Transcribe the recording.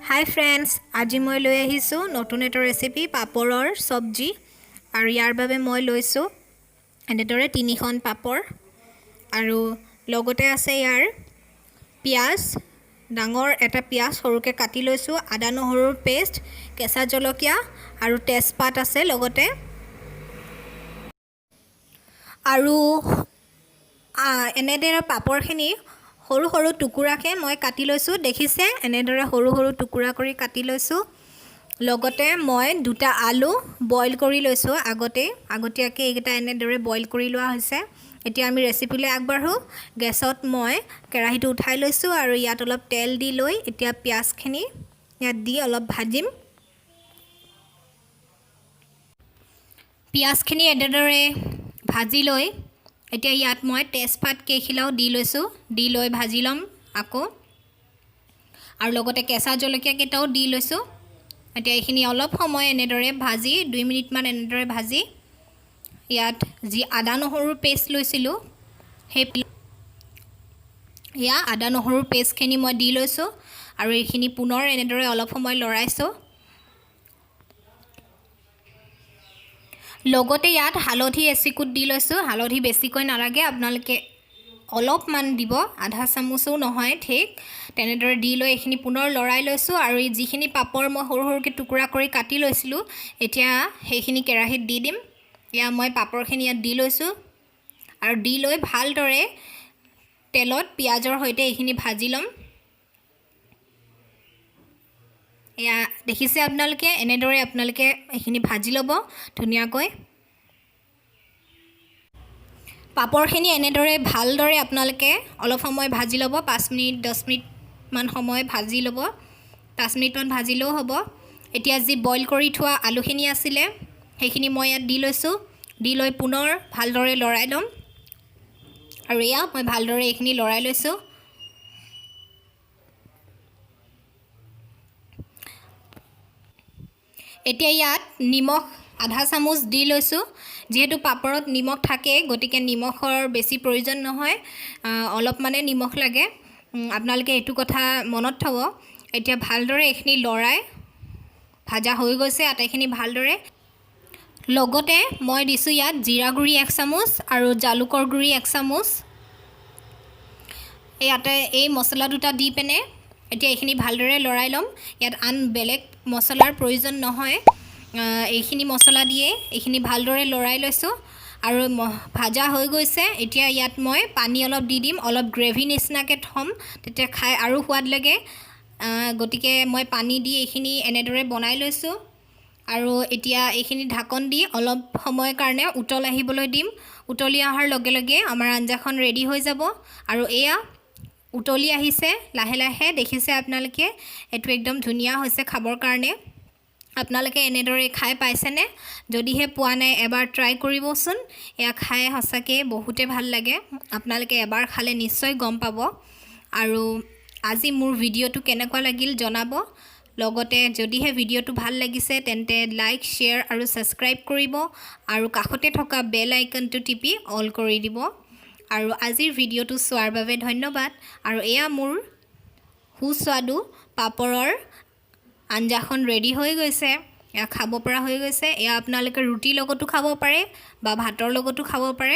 হাই friends, আজি মই লৈ আহিছোঁ নতুন এটা ৰেচিপি, পাপৰৰ চব্জি। আৰু ইয়াৰ বাবে মই লৈছোঁ এনেদৰে তিনিখন পাপৰ আৰু লগতে আছে ইয়াৰ পিঁয়াজ, ডাঙৰ এটা পিঁয়াজ সৰুকৈ কাটি লৈছোঁ, আদা নহৰুৰ পেষ্ট, কেঁচা জলকীয়া আৰু তেজপাত আছে লগতে। আৰু এনেদৰে পাপৰখিনি সৰু সৰু টুকুৰাকৈ মই কাটি লৈছোঁ, দেখিছে, এনেদৰে সৰু সৰু টুকুৰা কৰি কাটি লৈছোঁ। লগতে মই দুটা আলু বইল কৰি লৈছোঁ আগতেই, আগতীয়াকৈ এইকেইটা এনেদৰে বইল কৰি লোৱা হৈছে। এতিয়া আমি ৰেচিপিলৈ আগবাঢ়োঁ। গেছত মই কেৰাহীটো উঠাই লৈছোঁ আৰু ইয়াত অলপ তেল দি লৈ এতিয়া পিঁয়াজখিনি ইয়াত দি অলপ ভাজিম। পিঁয়াজখিনি এনেদৰে ভাজি লৈ এতিয়া ইয়াত মই তেজপাত কেইখিলাও দি লৈছোঁ, দি লৈ ভাজি ল'ম আকৌ। আৰু লগতে কেঁচা জলকীয়া কেইটাও দি লৈছোঁ। এতিয়া এইখিনি অলপ সময় এনেদৰে ভাজি, 2 মিনিটমান এনেদৰে ভাজি ইয়াত যি আদা নহৰুৰ পেষ্ট লৈছিলোঁ, সেই এয়া আদা নহৰুৰ পেষ্টখিনি মই দি লৈছোঁ আৰু এইখিনি পুনৰ এনেদৰে অলপ সময় লৰাইছোঁ। লগতে ইয়াত হালধি এচিকুট দি লৈছোঁ। হালধি বেছিকৈ নালাগে, আপোনালোকে অলপমান দিব, আধা চামুচো নহয় ঠিক তেনেদৰে দি লৈ এইখিনি পুনৰ লৰাই লৈছোঁ। আৰু এই যিখিনি পাপৰ মই সৰু সৰুকৈ টুকুৰা কৰি কাটি লৈছিলোঁ, এতিয়া সেইখিনি কেৰাহীত দি দিম। এয়া মই পাপৰখিনি ইয়াত দি লৈছোঁ আৰু দি লৈ ভালদৰে তেলত পিঁয়াজৰ সৈতে এইখিনি ভাজি ল'ম। এয়া দেখিছে আপোনালোকে, এনেদৰে আপোনালোকে এইখিনি ভাজি ল'ব ধুনীয়াকৈ। পাপৰখিনি এনেদৰে ভালদৰে আপোনালোকে অলপ সময় ভাজি ল'ব, 5 মিনিট 10 মিনিটমান সময় ভাজি ল'ব, 5 মিনিটমান ভাজিলেও হ'ব। এতিয়া যি বইল কৰি থোৱা আলুখিনি আছিলে সেইখিনি মই ইয়াত দি লৈছোঁ, দি লৈ পুনৰ ভালদৰে লৰাই ল'ম। আৰু এয়া মই ভালদৰে এইখিনি লৰাই লৈছোঁ। এতিয়া ইয়াত নিমখ আধা চামুচ দি লৈছোঁ। যিহেতু পাপৰত নিমখ থাকে, গতিকে নিমখৰ বেছি প্ৰয়োজন নহয়, অলপমানে নিমখ লাগে। আপোনালোকে এইটো কথা মনত থ'ব। এতিয়া ভালদৰে এইখিনি লৰাই ভাজা হৈ গৈছে আটাইখিনি ভালদৰে। লগতে মই দিছোঁ ইয়াত জিৰা গুড়ি 1 চামুচ আৰু জালুকৰ গুড়ি 1 চামুচ। ইয়াতে এই মছলা দুটা দি পিনে এতিয়া এইখিনি ভালদৰে লৰাই ল'ম। ইয়াত আন বেলেগ মছলাৰ প্ৰয়োজন নহয়, এইখিনি মছলা দিয়ে এইখিনি ভালদৰে লৰাই লৈছোঁ আৰু ভাজা হৈ গৈছে। এতিয়া ইয়াত মই পানী অলপ দি দিম, অলপ গ্ৰেভি নিচিনাকৈ থ'ম, তেতিয়া খাই আৰু সোৱাদ লাগে। গতিকে মই পানী দি এইখিনি এনেদৰে বনাই লৈছোঁ। আৰু এতিয়া এইখিনি ঢাকন দি অলপ সময়ৰ কাৰণে উতল আহিবলৈ দিম। উতলি অহাৰ লগে লগে আমাৰ আঞ্জাখন ৰেডি হৈ যাব। আৰু এয়া উতলি আহিছে লাহে লাহে, দেখিছে আপোনালোকে, এইটো একদম ধুনীয়া হৈছে খাবৰ কাৰণে। আপোনালোকে এনেদৰে খাই পাইছেনে? যদিহে পোৱা নাই এবাৰ ট্ৰাই কৰিবচোন। এয়া খাই সঁচাকৈ বহুতে ভাল লাগে, আপোনালোকে এবাৰ খালে নিশ্চয় গম পাব। আৰু আজি মোৰ ভিডিঅ'টো কেনেকুৱা লাগিল জনাব। লগতে যদিহে ভিডিঅ'টো ভাল লাগিছে তেন্তে লাইক, শ্বেয়াৰ আৰু ছাবস্ক্ৰাইব কৰিব আৰু কাষতে থকা বেল আইকনটো টিপি অল কৰি দিব। আৰু আজিৰ ভিডিঅ'টো চোৱাৰ বাবে ধন্যবাদ। আৰু এয়া মোৰ সুস্বাদু পাপৰৰ আঞ্জাখন ৰেডি হৈ গৈছে, এয়া খাব পৰা হৈ গৈছে। এয়া আপোনালোকে ৰুটিৰ লগতো খাব পাৰে বা ভাতৰ লগতো খাব পাৰে।